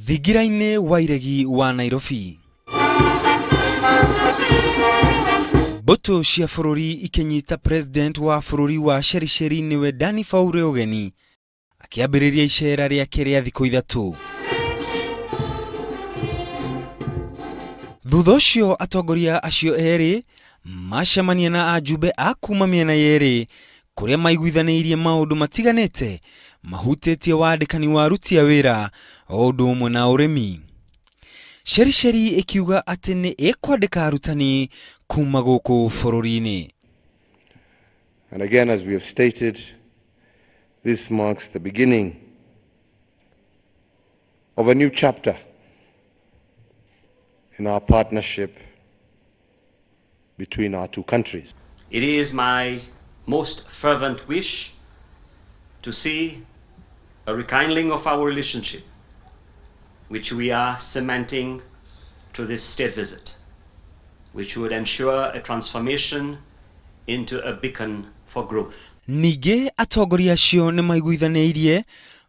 Thingira-inĩ wa iregi wa Nairobi, mbũtũ cia bũrũri ikĩnyita president wa bũrũri wa Sherisheri nĩwe Dani Faure ũgeni akĩambĩrĩria icera rĩake rĩa thikũ 3. Thutha ũcio atongoria acio erĩ macemania na ajumbe a kuma mĩena yerĩ kũrĩa maiguithanĩirie maũndũ matiganĩte mahutĩtie wandĩkani wa aruti a wĩra o ũndũ ũmwe na ũrĩmi. Sherisheri ĩkiuga atĩ nĩ ĩkwandĩka arutani kuma gũkũ bũrũri-inĩ. And again, as we have stated, this marks the beginning of a new chapter in our partnership between our two countries. It is my most fervent wish to see a rekindling of our relationship, which we are cementing to this state visit, which would ensure a transformation into a beacon for growth. Ningĩ atongoria acio nĩ maiguithanĩirie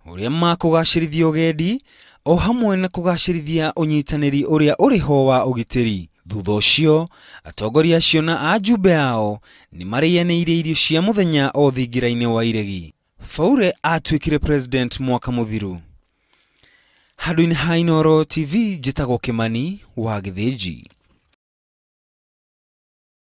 ũrĩa makũgacĩrithia ũgendi o hamwe na kũgacĩrithia ũnyitanĩri ũrĩa ũrĩ ho wa ũgitĩri. Thutha ũcio atongoria acio na ajumbe ao nĩ marĩanĩirie irio cia mũthenya o thingira-inĩ wa iregi. Faure atuĩkire president mwaka mũthiru. Handũ-inĩ ha Inooro TV njĩtagwo Kĩmani wa Gĩthĩnji.